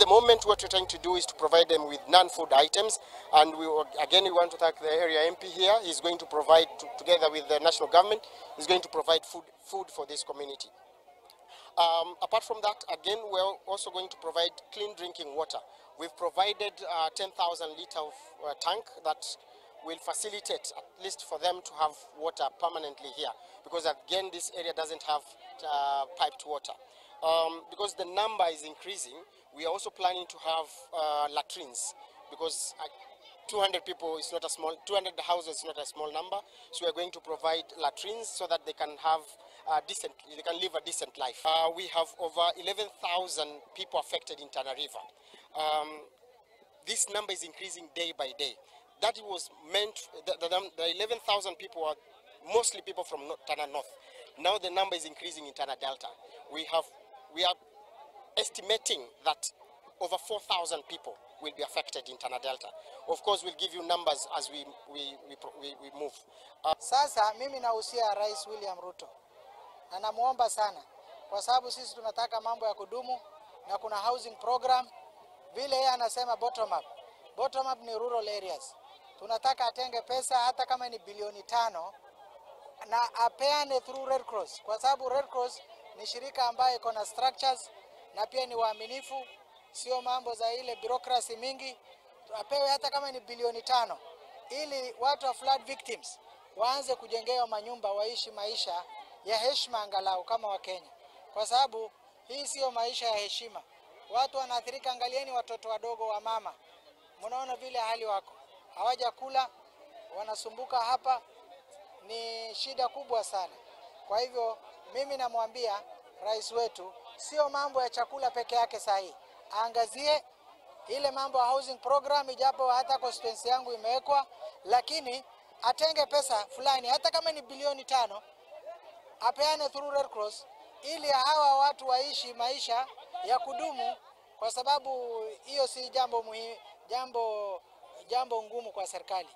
At the moment, what we're trying to do is to provide them with non-food items, and we want to thank the area MP here. He's going to provide, together with the national government, he's going to provide food for this community. Apart from that, again, we're also going to provide clean drinking water. We've provided 10,000 litre of tank that will facilitate at least for them to have water permanently here, because again, this area doesn't have piped water. Because the number is increasing, we are also planning to have latrines, because 200 people is not a small, 200 houses is not a small number. So we are going to provide latrines so that they can have they can live a decent life. We have over 11,000 people affected in Tana River. This number is increasing day by day. That was meant, the 11,000 people are mostly people from Tana North. Now the number is increasing in Tana Delta. We are estimating that over 4,000 people will be affected in Tana Delta. Of course, we'll give you numbers as we move. Sasa mimi nahusia Rais William Ruto na namuomba sana, kwa sababu sisi tunataka mambo ya kudumu na kuna housing program vile yeye anasema bottom up. Bottom up ni rural areas. Tunataka atenge pesa hata kama ni bilioni 5 na apeane through Red Cross, kwa sababu Red Cross ni shirika ambayo iko na structures na pia ni waaminifu, sio mambo za ile bureaucracy mingi. Apewe hata kama ni bilioni 5 ili watu wa flood victims waanze kujengewa manyumba, waishi maisha ya heshima angalau kama wa Kenya, kwa sababu hii sio maisha ya heshima. Watu wanaathirika, angalieni watoto wadogo wa mama, mnaona vile hali wako, hawajakula, wanasumbuka hapa, ni shida kubwa sana. Kwa hivyo mimi namwambia rais wetu, sio mambo ya chakula peke yake sahi, aangazie ile mambo ya housing program, ijapo hata constituency yangu imewekwa, lakini atenge pesa fulani hata kama ni bilioni 5 apeane through Red Cross ili hawa watu waishi maisha ya kudumu, kwa sababu hiyo si jambo muhimu, jambo ngumu kwa serikali.